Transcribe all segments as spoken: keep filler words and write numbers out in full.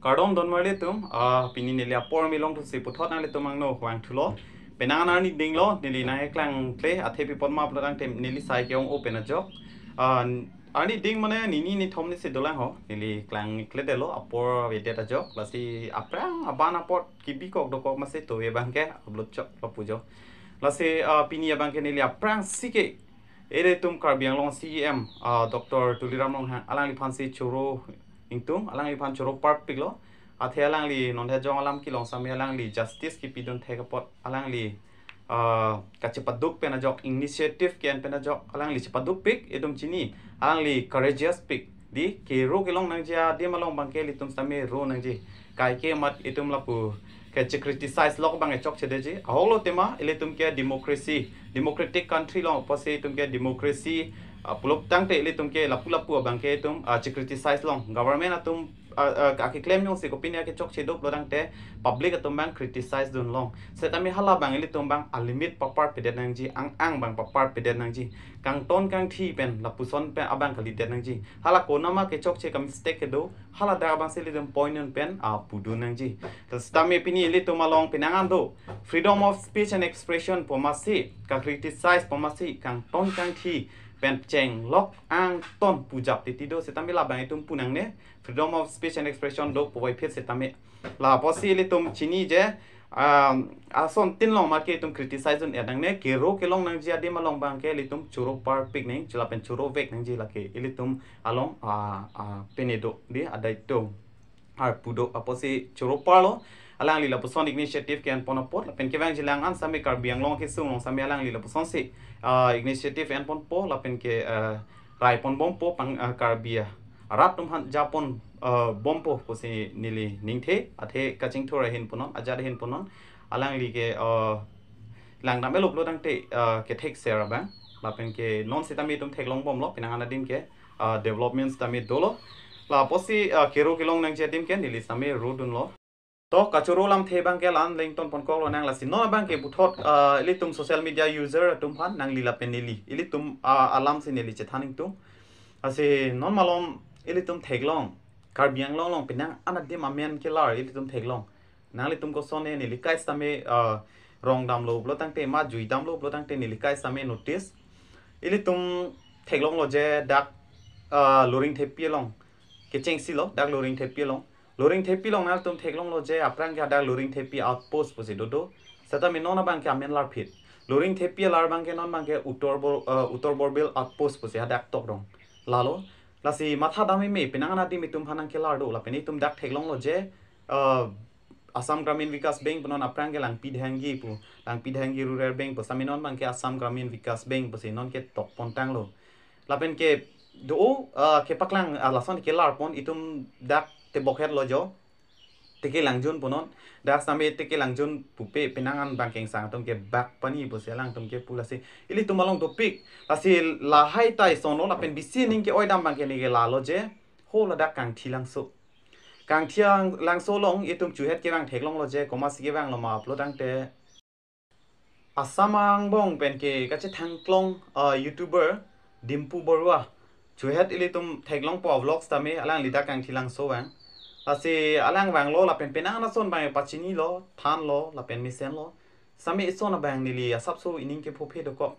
Kardom donmarli atum, ah, pini neli apor milong thusi puthot nanglitum angno vangthulo. Penang an arni dinglo, neli nangkeklang kle, athe pi apot ma pulo tangte neli sai ke-ong open ajok. Ah, arni ding mane nini nithom ni si dolang ho, neli klang kledetlo, apor avedet ajok, lasi aphrang aban apot kebikok dokok masi to abangke upload chok lapu jo. Lasi, ah, pini abangke neli aphrangsi ke, ilitum Karbi Anglong C E M, ah, Doctor Tuliram Ronghang, alangliphan si choro ingtung, alangliphan choro parpiklo. Athe alangli non he jong alam kelong sitame alangli justice kepidun thek apot alangli, ah, kachepaduk pen ajok, initiative ke-en pen ajok alangli chepadukpik, itum chini, alangli courageous pik. Di kero kelong nangji adim along abangke ilitum sitame ro nangji. Kaike mat itum lapu ke che-criticize lok abang chokchedetji. Ahoklo tema, ilitum ke democracy, democratic country along apotsi itum ke democracy, ah, pulo tangte ilitum ke lapu lapu abangke itum, ah, che-criticize long. Government atum, ah, ah, akeklem jongsi kopine akechokche do pulo tangte public atum abang criticize dun long. Setame hala abang ilitum abang alimit papar pedet nangji, ang ang abang papar pedet nangji. Kangton kangthi pen, lapuson pen abang kalidet nangji. Hala konama kechokche ka-mistake kedo, hala dak abangsi ilitum point un pen, ah, pudun nangji. Setame pini ilitum along penang an do freedom of speech and expression pu masi, ka-criticize pu masi, kangton kangthi pen chenglok angton pu ajat titi do, setame labang itum pu nangne, freedom of speech and expression do puvoiphit setame. La apotsi ilitum chini je, um, ason tin long mat ke itum criticize un-e nangne, kero kelong nangji adim along abangke ilitum choro parpik nangji lapen chorovek nangji, lake ilitum along, ah, ah, pine do di adai do. Arpu do apotsi choro parlo, alangli lapuson initiative ke-en pon apot, lapen kevangji lang an sitame Karbi Anglong kesung along sitame alangli lapusonsi, ah, initiative en ponpo, lapen ke, ah, rai ponbompo pang, ah, Karbi arat atum aphan japon, ah, bompo pusi neli ningthe, athe kachingthur ahin punon, ajat ahin punon, alangli ke, ah, langdam-etlo pulo tangte, ah, kethekser abang, lapen ke non sitame itum theklong bomlo, penang an adim ke, ah, development sitame dolo. La apotsi, ah, kero kelong nangji adim ke neli sitame rodunlo. To kachoro lamthe abangke la-an le ington ponkoklo nang, lasi non abangke puthot, ah, ilitum social media user atum aphan nangli lapen neli, ilitum, ah, alamsi neli chethan ingtung. Lasi non malom ilitum theklong, Karbi Anglong along penang an adim amen kelar ilitum theklong. Nanglitum koson-e neli kai sitame, ah, rong damlo pulo tangte, ma jui damlo pulo tangte neli kai sitame notice. Ilitum theklonglo je dak, ah, Loringthepi along kechengsi lo, dak Loringthepi along. Loringthepi along nangtum theklonglo je aphrang ke dak Loringthepi outpost pusi dodo. Setame non abangke amen larphit. Loringthepi alar abangke non abangke Uttor Bor-, eh, Uttor Borbil outpost pusi hadak tokdong. Lalo, lasi matha dam-eme, penang an adim itum aphan nangkelar do, lapen itum dak theklonglo je, eh, Assam Gramin Vikas Bank pu non aphrang ke Langpidhangi pu, Langpidhangi Rural Bank pu, setame non abangke Assam Gramin Vikas Bank pusi non ke tok pontanglo. Lapen ke do, ah, kepaklang, ah, lason kelar pon itum dak tebokhetlo jo. Teke Langjun punon, dak sitame Teke Langjun pupe penang an bang kengsang atum ke bak pani pusi alangtum kepu, lasi ilitum along dopik, lasi lahai ta isonlo lapen bisi ning ke-oi dam abangke neke lalo je, ho ladak Kangthilangso. Kangthilangso along itum chuhet kevang theklonglo je, komatsi kevanglo ma pulo tangte, Assam angbong pen ke kachethangklong, uh, YouTuber Dimpu Baruah. Chuhet ilitum theklongpo vlog sitame, alangli dak Kangthilangso vang. Lasi alang vanglo lapen penang an ason abang pachinilo, thanlo lapen mesenlo. Sitame ison abang neli asapso ining kephophe dokok.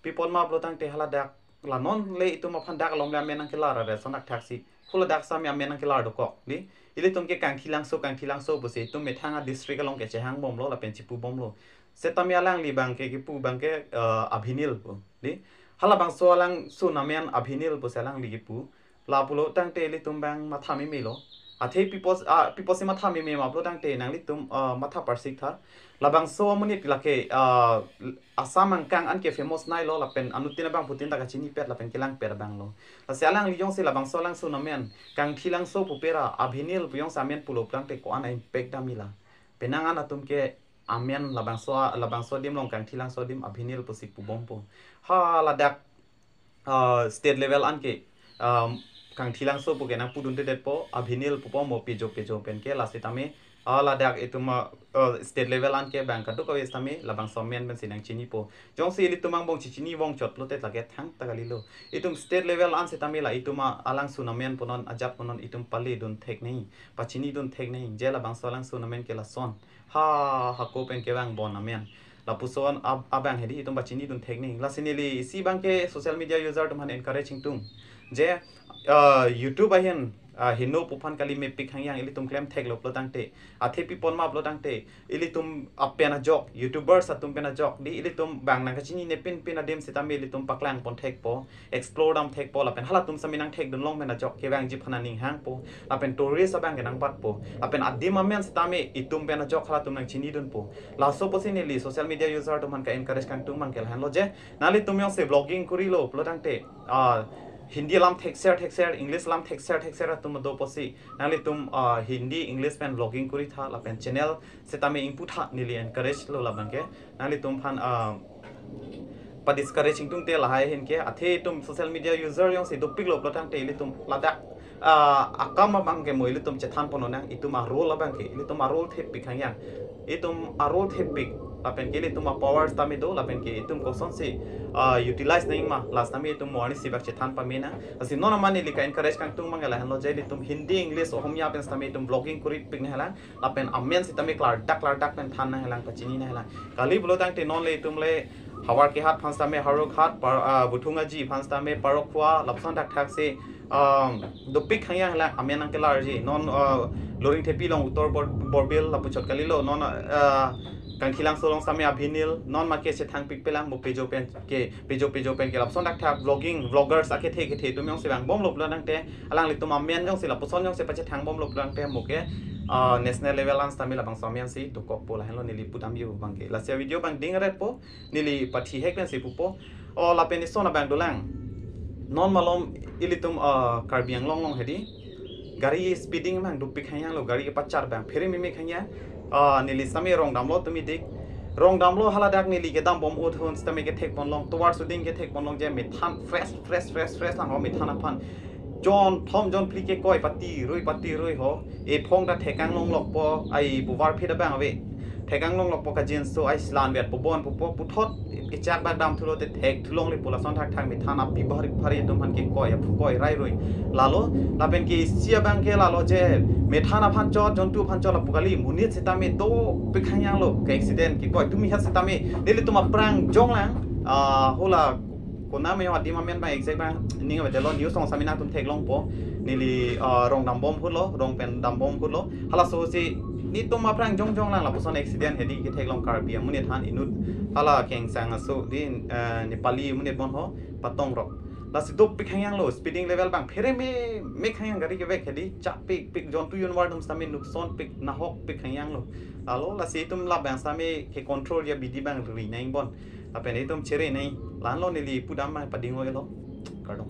Pi apot ma pulo tangte haladak la non le itum aphan dak alom le amen nangkelar, are ason thakthaksi. Ho ladak sitame amen nangkelar dokok, di. Ilitum ke Kangthilangso, Kangthilangso pusi itum methang a-district along ke chehangbomlo lapen chipubomlo. Setame alangli abangke kepu abangke, eh, Abhinil pu, di. Halabangso alangsun amen Abhinil pusi alangli kepu. La pulo tangte ilitum abang matha memelo. Athe pi apot, ah, pi apotsi matha meme ma pulo tangte nanglitum, ah, matha parsik tha. Labangso amonit lake, ah, Assam angkang an ke famous nailo lapen anuttin abangphutin ta kachinipet lapen kelangpet abanglo. Lasi alangli jongsi labangso alangsun amen Kangthilangso pupe ra Abhinil pu jongsi amen pulo pulo tangte ko-an a-impact damji la. Penang an atum ke amen labangso, labangso adim along Kangthilangso adim Abhinil pusi pubompo. Ha ladak, ah, state level an ke, ah, Kangthilangso pu ke nangpudundedetpo, Abhinil pupo mo Pejo Pejo pen ke, la sitame, ah, ladak itum, ah, ah, state level an ke bang kadokave sitame labangso amen pensi nangchinipo. Jongsi ilitum angbong chichini vongchot lote lake thangta kalilo. Itum state level an sitame la itum a-, alangsun amen punon, ajat punon itum paledun thek nangji, pachinidun thek nangji, je labangso alangsun amen ke lason ha, hako pen kevang bon amen. Lapuson ab-, abang hedi itum pachinidun thek nangji. Lasi neli isi abang ke social media user atum aphan encourage ingtung. Je, ah, YouTube ahin, ah, heno pu aphan kali mepik hangyang, ilitum klem theklo pulo tangte, athe pipon ma pulo tangte, ilitum apen ajok, YouTubers atum pen ajok, di ilitum bang nangkachinine pinpin adim sitame ilitum paklang pon thekpo, explore dam thekpo, lapen halatum sitame nangthekdun long pen ajok kevangji aphan aning hangpo, lapen tourist abang ke nangbatpo, lapen adim amen sitame itum pen ajok halatum nangchinidunpo. Laso pusi neli social media user atum aphan ka-encourage kangtung abang ke lahenlo je, nanglitum jongsi vlogging korilo pulo tangte, ah, Hindi alam thekser thekser, English alam thekser thekser atum do pusi, nanglitum, ah, Hindi, English pen vlogging koritha, lapen channel sitame ingputha, neli encourage lo labang ke. Nanglitum aphan, ah, pa-discourage ingtungte lahai ahin ke, athe itum social media user jongsi dopiklo pulo tangte ilitum ladak, ah, akam abang ke mo ilitum chethan pon nang, itum a-role abang ke, ilitum a-role thepik hangyang. Itum a-role thepik, lapen ke ilitum a-power sitame do, lapen ke itum kosonsi, ah, utilize nangji ma, la sitame itum mo arnisi bak chethan pame nang. Lasi non amat neli ka-encourage kangtung abang ke lahenlo je, ilitum Hindi, English, Ohomia pen sitame itum vlogging koripik nanglang, lapen amen sitame klardak klardak pen than nanglang, pachini nanglang. Kali pulo tangte non le itum le Howraghat aphan sitame, Howraghat, Par-, ah, Buthung Aji aphan sitame, Parokkhua, lapuson thakthak si, um, dopik hangyang lang, amen nangkelarji. Non, ah, Loringthepi along Uttor Bor-, Borbil lapuchot kalilo, non, ah, Kangthilangso along sitame Abhinil, non make chethangpikpelang, mo Pejo pen ke, Pejo Pejo pen ke lapuson thakthak vlogging, vloggers akethe kethe atum jongsi vangbomlo pulo tangte, alanglitum amen jongsi lapuson jongsi pachethangbomlo pulo tangte mo ke, ah, national level an sitame labangso amen si dokokpo, lahenlo neli pudam yo abang ke. Lasi video abang dingretpo, neli pathihek pensi pupo. O lapen ison abang dolang. Non malom ilitum, ah, Karbi Anglong along hedi gari speeding abang dopik hangyanglo, gari kepachar abang phere meme hangyang. Ah, neli sitame rong damlo tumi dik. Rong damlo, haladak neli kedambom ahut sitame kethek ponlong, tovar suding kethek ponlong je methan fresh, fresh, fresh, fresh lang ho methan aphan. Jonthom jonphli kekoi pati rui pati rui ho. Ephong ta thekang longlokpo, ai puvar phit abang ave. Thekang longlokpo kajinso ai slan vet pubon pupo puthot kechak bak damthulote thekthulongle pu lason thakthak methan api bhari bhari atum aphan kekoi aphu koi rai rui. Lalo, lapen ke isi abang ke lalo je methan aphan chot, jontu aphan chot lapu kali, monit sitame dopik hangyanglo, ke accident kekoi tumi hat sitame, nelitum aphrang jonglang, ah, hala konat me adim amen abang exact abang ning avedetlo, news along sitame nangtum theklongpo, neli, ah, rong dambom ahutlo, rong pen dambom ahutlo, halaso si netum aphrang jongjong lang lapuson accident hedi ketheklong Karbi amonit aphan inut hala kengsang aso di, eh, Nepali amonit bon ho patongrok. Lasi dopik hangyanglo, speeding level abang phere meme hangyang, gari kevek hedi chapikpik, jontu janwar atum sitame nuksonpik, nahokpik hangyanglo. Lalo lasi itum labang sitame kecontrol ya abidi abang ri nang bon. Lapen itum chere nang, la-anlo neli pudam abang pading-oi lo. Kardom.